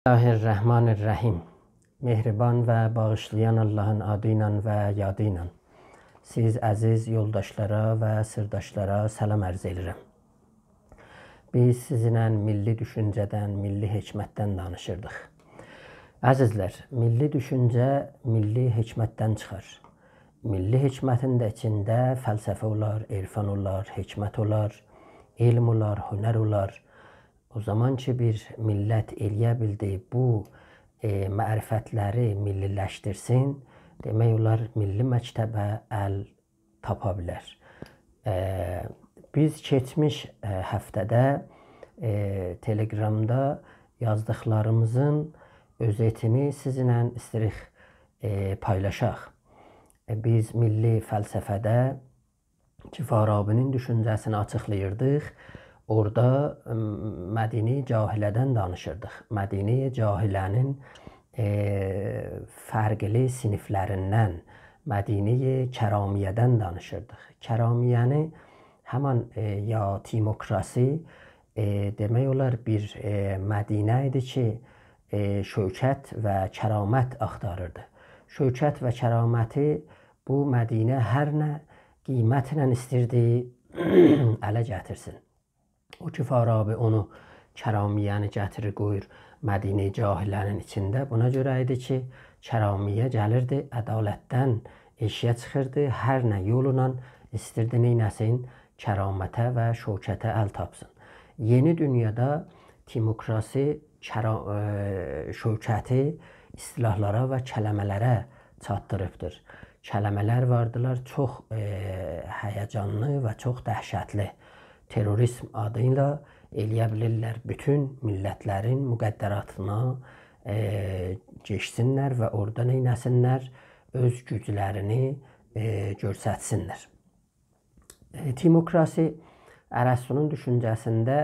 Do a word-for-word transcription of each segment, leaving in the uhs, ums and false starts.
بسم الله الرحمن الرحیم. مهربان و باغیشلایان آللاهین آدی ایله و یادی ایله سیز عزیز یولداشلارا و سیرداشلارا سلام عرض ائدیرم. بیز سیزینله میللی دوشونجه‌دن، میللی حکمتدن دانیشیردیق. عزیزلر، میللی دوشونجه میللی حکمتدن چیخار. میللی حکمتین ده ایچینده فلسفه اولار، عرفان اولار، حکمت اولار، علم اولار، هنر اولار. او زامان کی، بیر میللت ائلیه بیلدی بو، ائ، معرفتلری میللی‌لشدیرسین، دئمک اولار، میللی مکتبه ال تاپا بیلر. ائ، بیز کئچمیش، ائ، هفته‌ده، ائ، تلگرامدا یازدیقلاریمیزین اؤزتینی سیزینله ایستیریک، ائ، پایلاشاق. ائ، بیز میللی فلسفه‌ده کی، فارابی‌نین دوشونجه‌سینی آچیقلاییردیق. اورادا، م، مدینه جاهله‌دن دانیشیردیق. مدینه جاهله‌نین، ائ، فرقلی صینیفلریندن، مدینه کرامیه‌دن دانیشیردیق. کرامیه‌نی همان، ائ، یا تیموکراسی، ائ، دئمک اولار بیر، ائ، مدینه ایدی کی، ائ، شوکت و کرامت آختاریردی. شوکت و کرامتی بو مدینه هر نه قیمتله ایستیردی اله گتیرسین. او کی، فارابی اونو، کرامیه‌نی گتیریر قویور مدینه جاهله‌نین ایچینده. بونا گؤره ایدی کی، کرامیه گلیردی، عدالتدن ائشییه چیخیردی، هر نه یوللا ایستیردی نئینه‌سین، کرامته و شوکته ال تاپسین. یئنی دونیادا تیموکراسی کرا-، ائ، شوکتی اصطلاحلارا و کلمه‌لره چاتدیریبدیر. کلمه‌لر واردیلار، چوخ، ائ، هیجانلی و چوخ دهشتلی. تروریسم آدی ایله ائلیه بیلیرلر بوتون میللتلرین مقدراتینا، ائ، گئچسینلر و اورادا نئینه‌سینلر، اؤز گوجلرینی، ائ، گؤرستسینلر. ائ، تیموکراسی ارسطونون دوشونجه‌سینده،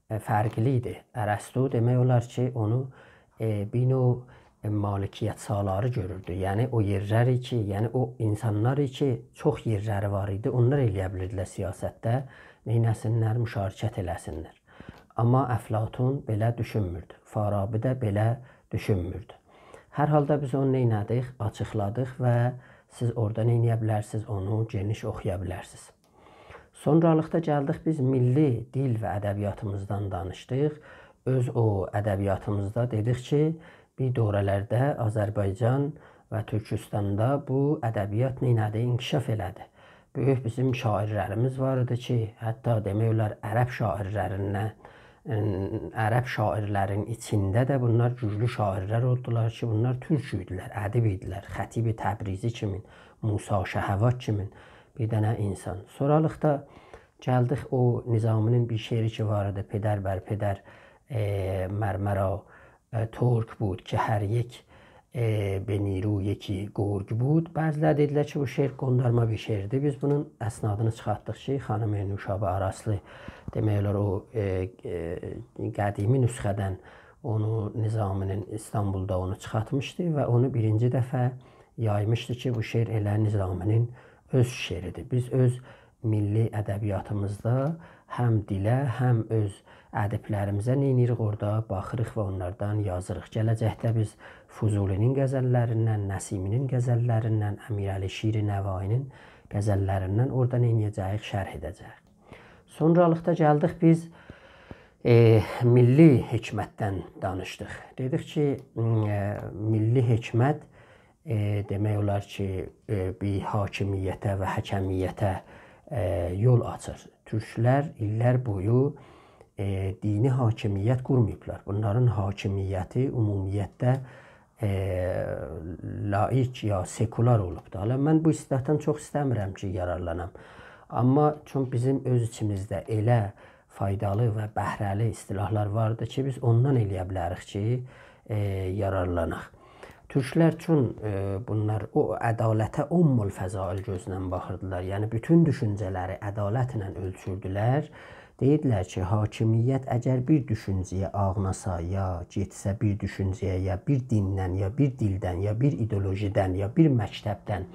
ائ، فرقلی ایدی. ارسطو دئمک اولار کی، اونو، ائ، بیر نوع، ائ، مالکیت سالاری گؤروردو. یعنی او یئرلری کی، یعنی او اینسانلار کی، چوخ یئرلری وار ایدی، اونلار ائلیه بیلیردیلر سیاستده نئینه‌سینلر، مشارکت ائله‌سینلر. آمما افلاطون بئله دوشونموردو. فارابی ده بئله دوشونموردو. هر حالدا بیز اونو نئینه‌دیک؟ آچیقلادیق و سیز اورادا نئینیه بیلرسینیز؟ اونو گئنیش اوخویا بیلرسینیز. سونرالیقدا گلدیک بیز میللی دیل و ادبیاتیمیزدان دانیشدیق. اؤز او ادبیاتیمیزدا دئدیک کی، بیر دوره‌لرده آذربایجان و تورکوستاندا بو ادبیات نئینه‌دی؟ انکشاف ائله‌دی. بؤیوک بیزیم شاعرلریمیز وار ایدی کی، حتی دئمک اولار عرب شاعرلریندن، عرب شاعرلرین ایچینده ده بونلار گوجلو شاعرلر اولدولار کی، بونلار تورک ایدیلر، ادیب ایدیلر. خطیب تبریزی کیمین، موسی شهوات کیمین بیر دنه اینسان. سونرالیقدا گلدیک او نظامی‌نین بیر شعری کی وار ایدی، «پدر بر پدر، ائ، مر مرا، ائ، ترک بود که هر یک، ائ، به نیرو یکی گرگ بود.» بعضی‌لری دئدیلر کی، بو شعر قوندارما بیر شعردیر. بیز بونون اسنادینی چیخارتدیق کی، خانیم نوشابه آراسلی، دئمک اولار، او، ائ، ائ، قدیمی نسخه‌دن اونو نظامی‌نین ایستانبولدا اونو چیخارتمیشدی و اونو بیرینجی دفعه یایمیشدی کی، بو شعر ائله نظامی‌نین اؤز شعریدیر. بیز اؤز میللی ادبیاتیمیزدا هم دیله، هم اؤز ادیبلریمیزه نئینیریک؟ اورادا باخیریق و اونلاردان یازیریق. گله‌جکده بیز فضولی‌نین غزللریندن، نسیمی‌نین غزللریندن، امیرعلی شیر نوایی‌نین غزللریندن اورادا نئینیه‌جه‌ییک؟ شرح ائده‌جه‌ییک. سونرالیقدا گلدیک بیز، ائ، میللی حکمتدن دانیشدیق. دئدیک کی، م، ائ، میللی حکمت، ائ، دئمک اولار کی، ائ، بیر حاکمیته و حکمیته، ائ، یول آچیر. تورکلر ایللر بویو، ائ، دینی حاکمیت قورماییبلار. بونلارین حاکمیتی عمومیتده، ائ، لائیک یا سکولار اولوبدور. حالا من بو اصطلاحدان چوخ ایسته‌میرم کی، یارارلانام. آمما چون بیزیم اؤز ایچیمیزده ائله فایدالی و بهره‌لی اصطلاحلار واردیر کی، بیز اوندان ائلیه بیلریک کی، ائ، یارارلاناق. تورکلر چون، ائ، بونلار او عدالته ام‌الفضائل گؤزله باخیردیلار. یعنی، بوتون دوشونجه‌لری عدالتله اؤلچوردولر. دئییردیلر کی، حاکمیت اگر بیر دوشونجه‌یه آغناسا، یا گئتسه بیر دوشونجه‌یه، یا بیر دیندن، یا بیر دیلدن، یا بیر ایدئولوژیدن، یا بیر مکتبدن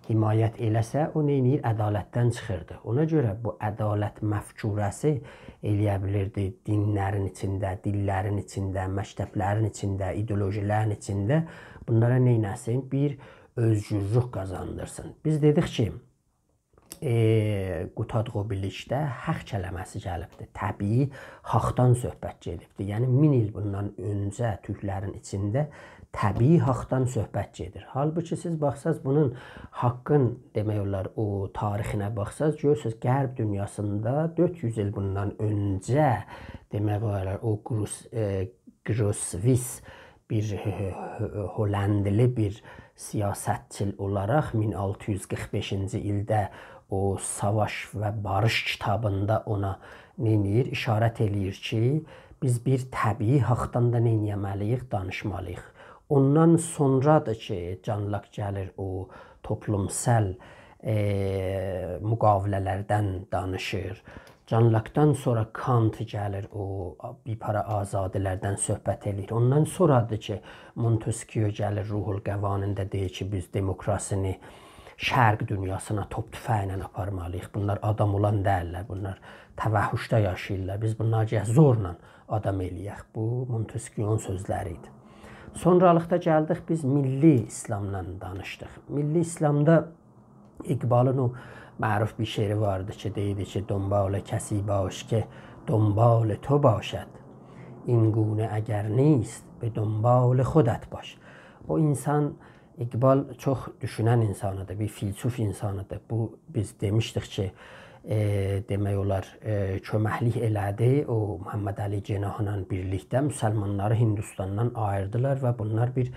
حمایت ائله‌سه، او نئینیر؟ عدالتدن چیخیردی. اونا گؤره بو عدالت مفکوره‌سی ائلیه بیلیردی دینلرین ایچینده، دیللرین ایچینده، مکتبلرین ایچینده، ایدئولوژیلرین ایچینده بونلارا نئینه‌سین؟ بیر اؤزگورلوک قازاندیرسین. بیز دئدیک کی، ائ، قوتادغو بیلیکده حق کلمه‌سی گلیبدیر. طبیعی حاقدان صحبت گئدیبدیر. یعنی، مین ایل بوندان اؤنجه تورکلرین ایچینده طبیعی حاقدان صحبت گئدیر. حالبوکی سیز باخساز، بونون حاقین، دئمک اولار، او تاریخینه باخساز، گؤرورسونوز، غرب دونیاسیندا دؤرد یوز ایل بوندان اؤنجه، دئمک اولار، او گروس-، ائ، گروسویس بیر هلندلی بیر سیاستچیل اولاراق مین آلتی یوز قیرخ بئشینجی ایلده او ساواش و باریش کیتابیندا اونا نئینیر؟ اشارت ائله‌ییر کی، بیز بیر طبیعی حاقدان دا نئینه‌مه‌لی‌ییک؟ دانیشمالی‌ییق. اوندان سونرادیر کی، جان لاک گلیر او توپلومسال، ائ، مقاوله‌لردن دانیشیر. جان لاکدان سونرا کانت گلیر، او بیر پارا آزادی‌لردن صحبت ائله‌ییر. اوندان سونرادیر کی، مونتسکیو گلیر روح‌القوانینده دئییر کی، بیز دموکراسینی شرق دونیاسینا توپ توفنگله آپارمالی‌ییق. بونلار آدام اولان دئییللر، بونلار توحشده یاشاییرلار. بیز بونلاری گرک زورلا آدام ائله‌یک. بو مونتسکیونون سؤزلری ایدی. سونرالیقدا گلدیک، بیز میللی ایسلامدان دانیشدیق. میللی ایسلامدا اقبالین او معروف بیر شعری واردی کی، دئییردی کی، «دنبال کسی باش که دنبال تو باشد. این گونه اگر نیست، به دنبال خودت باش.» او اینسان، اقبال چوخ دوشونن اینسانیدیر، بیر فیلسوف اینسانیدیر. بو، بیز دئمیشدیک کی، ائ، دئمک اولار، ائ، کؤمکلیک ائله‌دی او محمدعلی جناحلا بیرلیکده مسلمانلاری هندوستاندان آییردیلار و بونلار بیر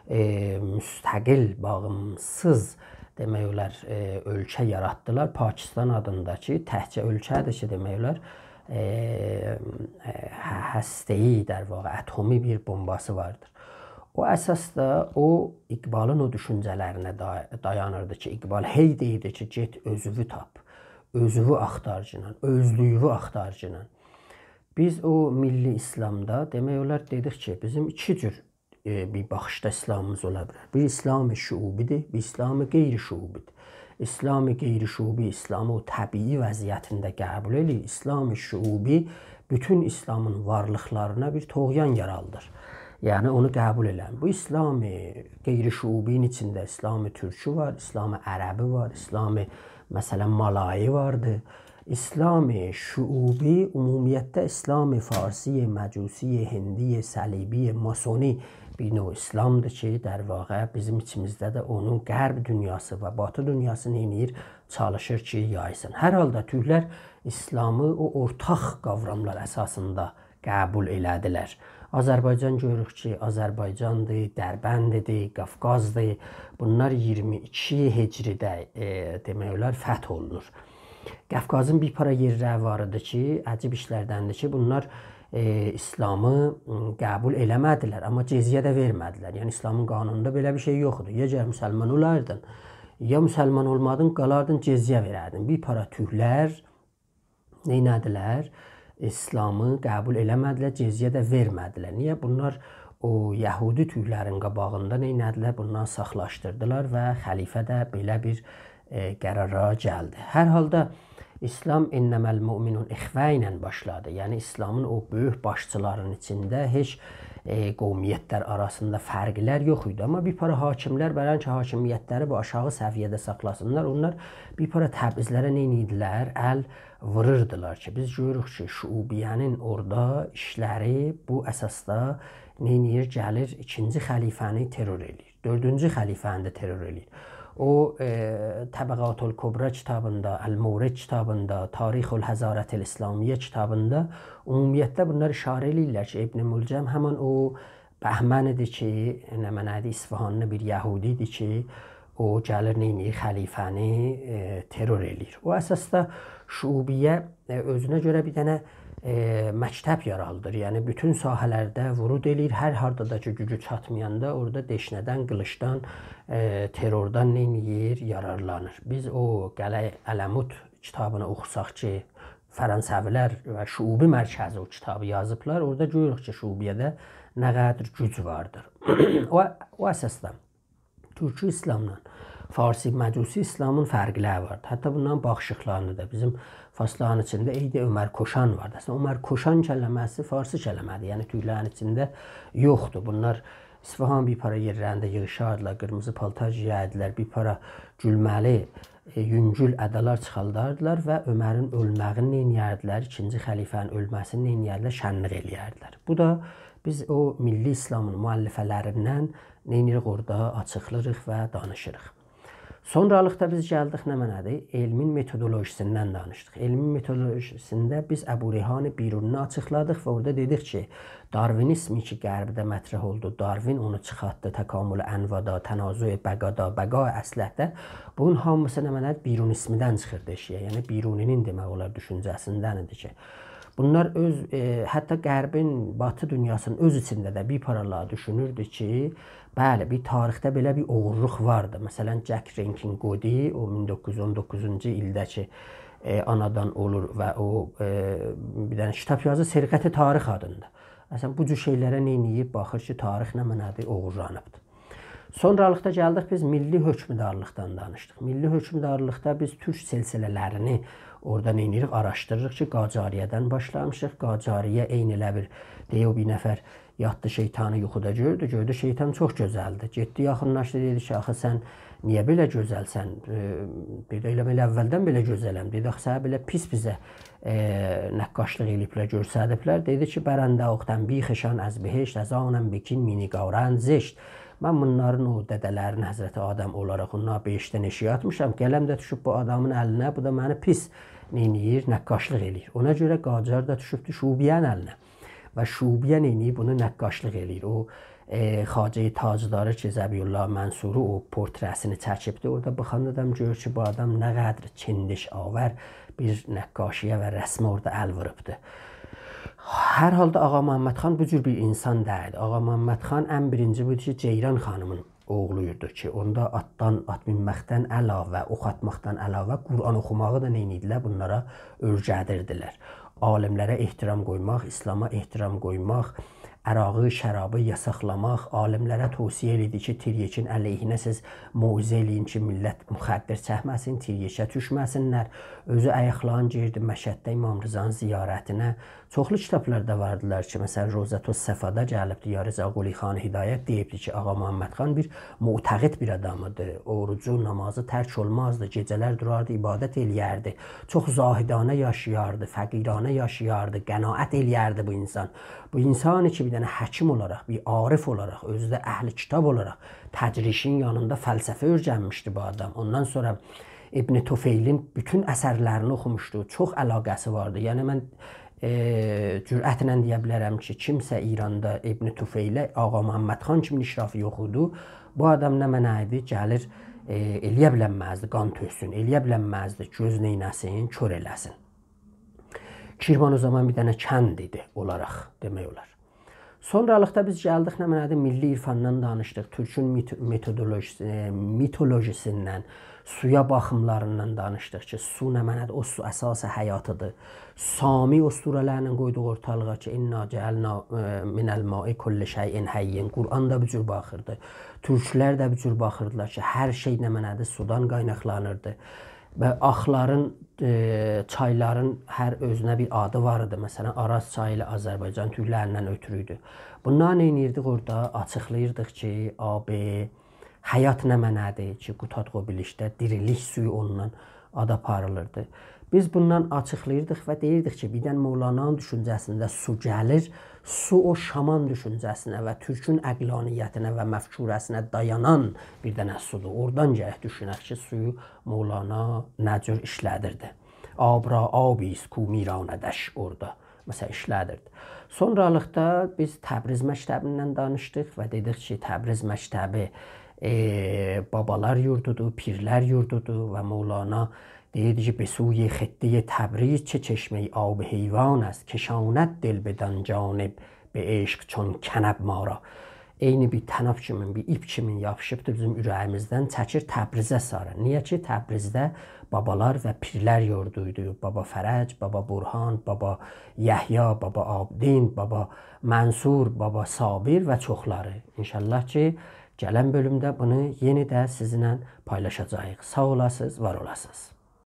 ائ، مستقل، باغیمسیز، دئمک اولار، ائ، اؤلکه یاراتدیلار. پاکستان آدیندا کی، تکجه اؤلکه‌دیر کی، دئمک اولار، ائ، ائ، هه-، هسته‌ای، در واقع، اتمی بیر بومباسی واردیر. او اساسدا او اقبالین او دوشونجه‌لرینه دا-، دایانیردی کی، اقبال هئی دئییردی کی، گئت اؤزووو تاپ، اؤزووو آختارگینان، اؤزلویووو آختارگینان. بیز او میللی ایسلامدا، دئمک اولار، دئدیک کی، بیزیم ایکی جور ائ، بیر باخیشدا ایسلامیمیز اولا بیلر. بیر ایسلام شعوبی‌دیر، بیر ایسلام غیر شعوبی‌دیر. ایسلام غیر شعوبی ایسلامی او طبیعی وضعیتینده قبول ائله‌ییر. ایسلام شعوبی بوتون ایسلامین وارلیقلارینا بیر طغیان یارادیر. یعنی اونو قبول ائله‌میر. بو ایسلام غیر شعوبی‌نین ایچینده ایسلام تورکی وار، ایسلام عربی وار، ایسلام، مثلا، مالایی واردیر. ایسلام شعوبی عمومیتله ایسلام فارسی، مجوسی، هندی، صلیبی، ماسونی بیر نوع ایسلامدیر کی، در واقع بیزیم ایچیمیزده ده اونو غرب دونیاسی و باتی دونیاسی نئینیر؟ چالیشیر کی، یایسین. هر حالدا تورکلر ایسلامی او اورتاق قاوراملار اساسیندا قبول ائله‌دیلر. آذربایجان گؤروروک کی، آذربایجاندیر، دربنددیر، قافقازدیر. بونلار اییرمی ایکی هجری‌ده، ائ، دئمک اولار، فتح اولونور. قافقازین بیر پارا یئرلری وار ایدی کی، عجیب ایشلردندیر کی، بونلار، ائ، ایسلامی، م، قبول ائله‌مه‌دیلر، آمما جزیه ده وئرمه‌دیلر. یعنی، ایسلامین قانونوندا بئله بیر شئی یوخ ایدی. یا گرک مسلمان اولایدین، یا مسلمان اولمادین، قالاردین، جزیه وئرردین. بیر پارا تورکلر نئینه‌دیلر؟ ایسلامی قبول ائله‌مه‌دیلر، جزیه ده وئرمه‌دیلر. نییه؟ بونلار او یهودی تورکلرین قاباغیندا نئینه‌دیلر؟ بوندان ساخلاشدیردیلار و خلیفه ده بئله بیر، ائ، قرارا گلدی. هر حالدا ایسلام «انما المؤمنون اخوة» ایله باشلادی. یعنی، ایسلامین او بؤیوک باشچیلارین ایچینده هئچ، ائ، قومیتلر آراسیندا فرقلر یوخ ایدی. آمما بیر پارا حاکملر، بلکه حاکمیتلری بو آشاغی سویه‌ده ساخلاسینلار، اونلار بیر پارا تبعیضلره نئینیردیلر؟ ال ووروردولار کی، بیز گؤروروک کی، شعوبیه‌نین اورادا ایشلری بو اساسدا نئینیر؟ گلیر ایکینجی خلیفه‌نی ترور ائله‌ییر. دؤردونجو خلیفه‌نی ده ترور ائله‌ییر. او، ائ، طبقات الکبری کیتابیندا، المورد کیتابیندا، تاریخ الحضارة الاسلامیة کیتابیندا عمومیتله بونلار اشاره ائله‌ییرلر کی، ابن ملجم همین او بهمن ایدی کی، نمنه ایدی، اصفهانلی بیر یهودی ایدی کی، او گلیر، نئینیر، خلیفه‌نی، ائ، ترور ائله‌ییر. او اساسدا شعوبیه، ائ، اؤزونه گؤره بیر دنه، ائ، مکتب یارادیر. یعنی، بوتون ساحه‌لرده ورود ائله‌ییر، هر هاردا دا کی، گوجو چاتمایاندا اورادا دشنه‌دن، قیلیجدان، ائ، تروردان نئینیر؟ یارارلانیر. بیز او قلعه الموت کیتابینی اوخوساق کی، فرانسوی‌لر و شعوبی مرکزی او کیتابی یازیبلار، اورادا گؤروروک کی، شعوبیه‌ده نه قدر گوج واردیر. او، او اساسدا تورکی ایسلاملا فارسی مجوسی ایسلامین فرقلری واردی. حتی بونلارین باخیشیقلاریندا دا بیزیم فارسلارین ایچینده عید عمرکشان واردی. اصلینده عمرکشان کلمه‌سی فارسی کلمه‌دیر. یعنی تورکلرین ایچینده یوخدور. بونلار اصفهان بیر پارا یئرلرینده ییغیشاردیلار، قیرمیزی پالتار گئیردیلر، بیر پارا گولمه‌لی، ائ، یونگول ادالار چیخارداردیلار و عمرین اؤلمه‌یینی نئینیردیلر، ایکینجی خلیفه‌نین اؤلمه‌سینی نئینیردیلر، شنلیق ائله‌یردیلر. بو دا بیز او میللی ایسلامین مؤلفه‌لریندن نئینیریک اورادا، آچیقلاییریق و دانیشیریق. سونرالیقدا بیز گلدیک نمنه‌دیر؟ علمین متودولوژیسیندن دانیشدیق. علمین متودولوژیسینده بیز ابوریحان بیرونی‌نی آچیقلادیق و اورادا دئدیک کی، داروینیزم کی غربده مطرح اولدو، داروین اونو چیخارتدی، تکامل انواعدا، تنازع بقادا، بقا اصلحتده، بونون هامیسی نمنه‌دیر؟ بیرونیزمدن چیخیردی ائشییه. یعنی بیرونی‌نین، دئمک اولار، دوشونجه‌سیندن ایدی کی، بونلار اؤز، ائ، حتی غربین، باتی دونیاسینین اؤز ایچینده ده بیر پارالاری دوشونوردو کی، بلی، بیر تاریخده بئله بیر اوغورلوق واردی. مثلا، جک رنکین گودی، او مین دوققوز یوز اون دوققوزونجو ایلده کی، ائ، آنادان اولور و او، ائ، بیر دنه کیتاب یازیر، سرقت تاریخ آدیندا. مثلا، بو جور شئیلره نه ائله‌ییب؟ باخیر کی، تاریخ نمنه‌دیر؟ اوغورلانیبدیر. سونرالیقدا گلدیک، بیز میللی حؤکمدارلیقدان دانیشدیق. میللی حؤکمدارلیقدا بیز تورک سلسله‌لرینی اورادا نه ائدیریک؟ آراشدیریریق کی، قاجاریه‌دن باشلامیشیق. قاجاریه عینی ائله بیر، دئییر، او بیر نفر یاتدی، شیطانی یوخودا گؤردو. گؤردو شیطان چوخ گؤزلدیر. گئتدی، یاخینلاشدی، دئدی کی، «آخی سن نییه بئله گؤزلسن؟» ائ، دئدی، «ائله، ائله اولدن بئله گؤزلم.» دئدی، «آخی سنه بئله پیس بیزه، ائ، نقاشلیق ائله‌ییبلر، گؤستریبلر.» دئدی کی، «برنداختم بیخشان از بهشت، از آنم به کین می‌نگارند زشت.» من بونلارین، او دده‌لرین، حضرت آدم اولاراق اونلاری بهشتدن ائشییه آتمیشام. قلم ده دوشوب بو آدامین الینه، بو دا منی پیس نئینیییر؟ نقاشلیق ائله‌ییر. اونا گؤره قاجار دا دوشوبدو شعوبیه‌نین الینه. و شعوبیه نئینیییر؟ بونو نقاشلیق ائله‌ییر. او، ائ، خواجه تاجداری کی، ذبیح‌الله منصوری او پورتره‌سینی چکیبدی، اورادا باخاندا آدام گؤرور کی، بو آدام نه قدر چندش‌آور بیر نقاشی‌یه و رسمه اورادا ال ووروبدو. هر حالدا آقا محمد خان بو جور بیر اینسان دئییلدی. آقا محمد خان ان بیرینجی بودور کی، جیران خانیمین اوغلویدو کی، اوندا آتدان، آت مینمکدن علاوه، اوخ آتماقدان علاوه قرآن اوخوماغی دا نئینیردیلر؟ بونلارا اؤیره‌دیردیلر. عالم‌لره احترام قویماق، ایسلاما احترام قویماق، عراقی، شرابی یاساقلاماق، عالم‌لره توصیه ائله‌ییردی کی، تریاکین علیهینه سیز موعظه ائله‌یین کی، میللت مخدر چکمه‌سین، تریاکه دوشمه‌سینلر. اؤزو آیاقلارین گیردی مشهدده امام رضانین زیارتینه. چوخلو کیتابلاردا واردیلار کی، مثلا، روضة الصفادا گلیبدی، یا رضا قلی خان هدایت دئییبدی کی، آقا محمد خان بیر معتقد بیر آدام ایدی. اوروجو، نامازی ترک اولمازدی، گئجه‌لر دوراردی، عبادت ائله‌یردی. چوخ زاهدانه یاشایاردی، فقیرانه یاشایاردی، قناعت ائله‌یردی بو اینسان. بو اینسان کی، بیر دنه حکیم اولاراق، بیر عارف اولاراق، اؤزو ده اهل کیتاب اولاراق تجریشین یانیندا فلسفه اؤیرنمیشدی بو آدام. اوندان سونرا ابن طفیلین بوتون اثرلرینی اوخوموشدو، چوخ علاقه‌سی واردی. یعنی، من، ائ، جرأتله دئیه بیلرم کی، کیمسه ایراندا ابن طفیله آقا محمد خان کیمین اشرافی یوخ ایدی. بو آدام نمنه ایدی؟ گلیر، ائ، ائله‌یه بیلنمزدی قان تؤکسون، ائله‌یه بیلنمزدی گؤز نئینه‌سین، کور ائله‌سین. کرمان او زامان بیر دنه کند ایدی اولاراق، دئمک اولار. سونرالیقدا بیز گلدیک، نمنه‌دیر؟ میللی عرفاندان دانیشدیق، تورکون میت-، متودولوژیسی، ائ، میتولوژیسیندن، سویا باخیملاریندان دانیشدیق کی، سو نمنه‌دیر؟ او سو اساس حیاتیدیر. سامی اسطوره‌لرینن قویدوق اورتالیغا کی، «انا جعلنا، ائ، من الماء کل شیء حی.» قرآن دا بو جور باخیردی. تورکلر ده بو جور باخیردیلار کی، هر شئی نمنه‌دیر؟ سودان قایناقلانیردی. و آخلارین، ائ، چایلارین هر اؤزونه بیر آدی وار ایدی. مثلا، آراز چایی ائله آذربایجان تورکلریندن اؤتورو ایدی. بونلاری نئینیردیک اورادا؟ آچیقلاییردیق کی، آب حیات نمنه‌دیر کی، قوتادغو بیلیشده دیریلیک سویو اوندان آد آپاریلیردی. بیز بوندان آچیقلاییردیق و دئییردیک کی، بیردن مولانانین دوشونجه‌سینده سو گلیر، سو او شامان دوشونجه‌سینه و تورکون عقلانیتینه و مفکوره‌سینه دایانان بیر دنه سودور. اورادان گرک دوشونک کی، سویو مولانا نه جور ایشله‌دیردی. «آب را آبی است کو می‌راندش» اورادا، مثلا، ایشله‌دیردی. سونرالیقدا بیز تبریز مکتبیندن دانیشدیق و دئدیک کی، تبریز مکتبی، ائ، بابالار یوردودور، پیرلر یوردودور و مولانا دئییردی کی، «به سوی خطهٔ تبریز چه چشمهٔ آب حیوان است، کشاند دل بدان جانب به عشق چون کنب ما را.» عینی بیر طناب کیمین، بیر ایپ کیمین یاپیشیبدیر بیزیم اوره‌ییمیزدن، چکیر تبریزه ساری. نییه کی، تبریزده بابالار و پیرلر یوردو ایدی. بابا فرج، بابا برهان، بابا یحیی، بابا عابدین، بابا منصور، بابا صابر و چوخلاری. ان‌شاءالله کی، گلن بؤلومده بونو یئنه ده سیزینله پایلاشاجاغیق. ساغ اولاسینیز، وار اولاسینیز.